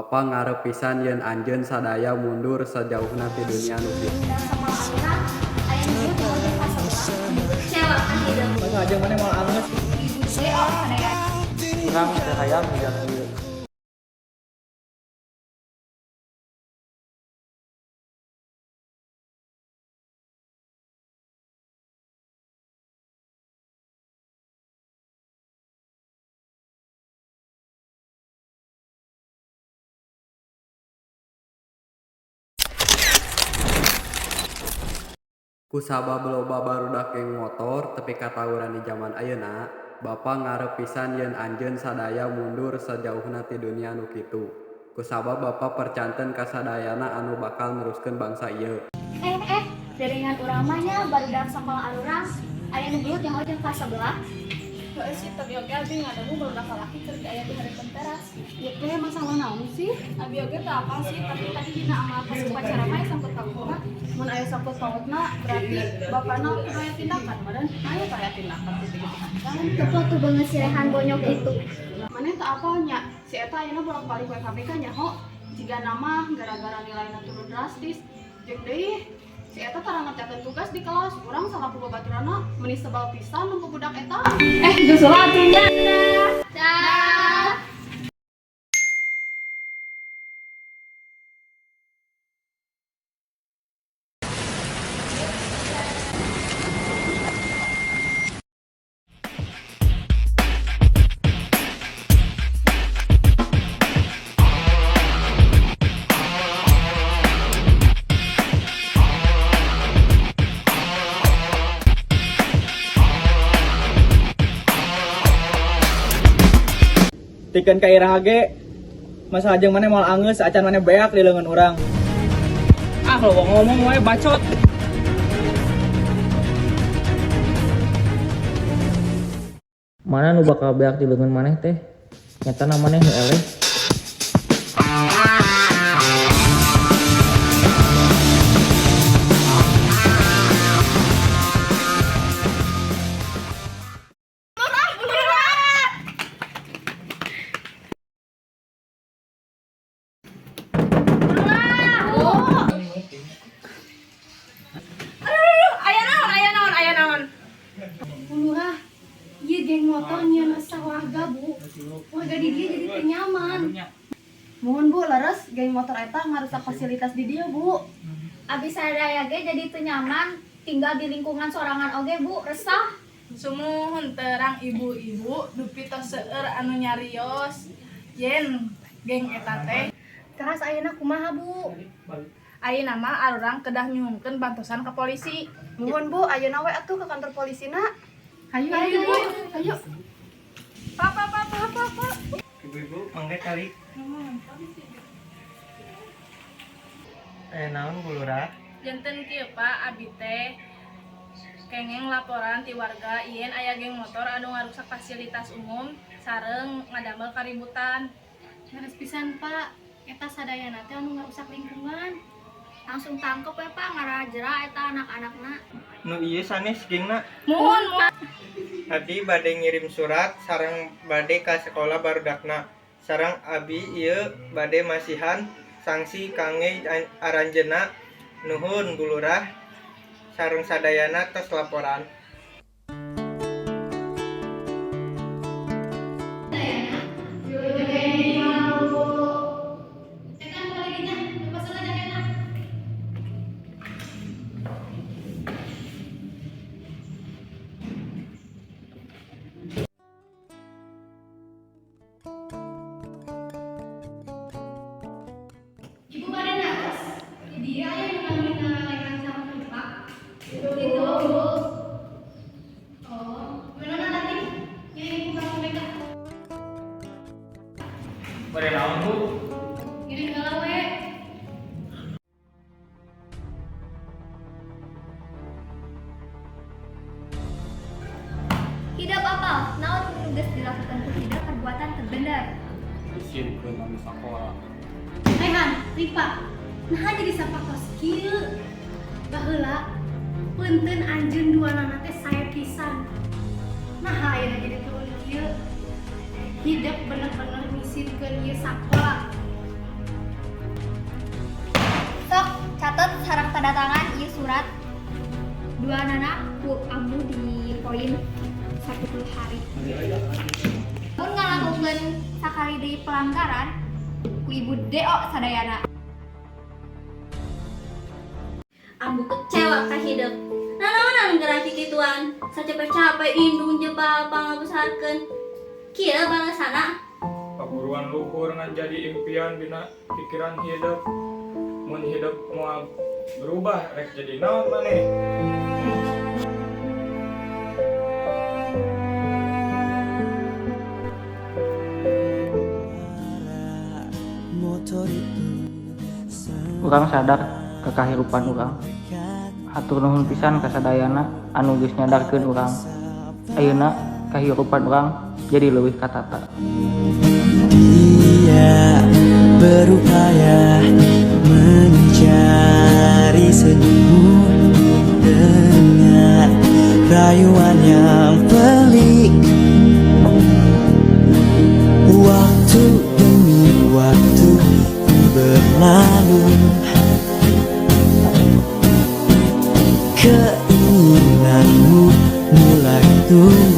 Bapa ngarep pisan yen anjeun sadaya mundur sajauhna ti dunia nu kitu. Urang teu hayang jiga kieu. Kusabab loba barudak geng motor tepi ka tawuran di jaman ayeuna, Bapa ngarep pisan yen anjeun sadaya mundur sajauhna ti dunia nu kitu. Kusabab Bapa percanten ka sadayana anu bakal neruskeun bangsa ieu. Eh eh, jaringan urang mah nya barudak sakola arurang aya nu gelut yang ojek ka sebelah. Heeh sih, tapi oge abi ngadangu barudak lalaki keur aya di hareupeun teras. Ieu teh masalah naon sih? Abi oge teu apal sih, tapi tadi dina amal pas upacara mah aya sangkut pautna. Mun aya sangkut pautna berarti bapana kudu aya tindakan meureun. Aya teh aya tindakan ti gitu kan. Tepo tuh banget si Rehan bonyok itu. Maneh teu apal nya, si eta ayeuna bolak-balik WKBK nyaho. Jigana mah gara-gara nilaina turun drastis. Jeung deui si eta tara ngerjakeun tugas di kelas, urang salaku babaturanna meuni sebal pisan nempo budak eta. Eh, geus heula atuh nya. Dah. Tikeun ka iraha ge masalah jeung maneh moal angeus acan maneh beak di leungeun urang. Ah, lo ngomong wae bacot. Mana nu bakal beak di leungeun maneh teh? Nyatana maneh nu eleh. Aya naon, aya naon, aya naon. Bu Lurah, ieu geng motor nyieun resah warga, Bu. Warga di dieu jadi teu nyaman. Muhun Bu, leres geng motor eta ngarusak fasilitas di dieu, Bu. Abi sadaya ge jadi teu nyaman tinggal di lingkungan sorangan oge, Bu, resah. Sumuhun terang ibu-ibu dupi tos seueur anu nyarios yen geng eta teh. Teras ayeuna kumaha, Bu? Ayeuna mah arurang kedah nyuhunkeun bantosan ka polisi. Muhun Bu, ayeuna we atuh ke kantor polisina. Hayu, hayu, Bu. Hayu. Pa pa pa pa pa pa. Ibu-ibu mangga kali. Eh naon Bu Lurah? Janten kieu Pak, abi teh kengeng laporan ti warga yen aya geng motor anu ngarusak fasilitas umum sareng ngadamel kaributan. Leres pisan, Pak. Eta sadayana teh anu ngarusak lingkungan. Langsung tangkep we, Pak, ngarajera eta anak-anakna. Nu ieu sanes gengna. Muhun muhun. Abdi bade ngirim surat sareng bade ka sekolah barudakna. Sareng abi ieu bade masihan sanksi kangge aranjeunna. Nuhun Bu Lurah. Sareng sadayana tos laporan. Ibu bade naros, di dieu aya nu namina Rehan sareng Ripa. Gitu, Bu. Oh, gimana tadi? Ya ibu kamu mereka. Bade naon, Bu? Ngiring heula we. Hidep apal, naon nu geus dilakukan ku hidep perbuatan teu bener. Isinkeun nami sakola. Rehan, Ripa, nah jadi sapatos kieu. Baheula punten anjeun duanana teh sae pisan. Nah ayeuna jadi turun kieu. Hidep bener-bener misinkeun ieu sakola. Catet sareng tanda tangan ieu surat. Duanana ku ambu di poin 10 hari. Mun ngalakukeun sakali deui pelanggaran, ku Ibu DO sadayana. Ambu kecewa ka hidup. Nanaonan geura kikituan, sacape-cape indung jeung bapa ngabesarkeun. Kieu balasana? Paguruan luhur ngan jadi impian dina pikiran hidup. Mun hidup moal berubah, rek jadi naon maneh? Urang sadar ka kahirupan urang. Hatur nuhun pisan ka sadayana anu geus nyadarkeun urang. Ayeuna kahirupan urang jadi leuwih katata. Dia berupaya mencari senyummu dengan rayuan yang pelik. Waktu demi waktu berlalu, keinginanmu mulai tumbuh.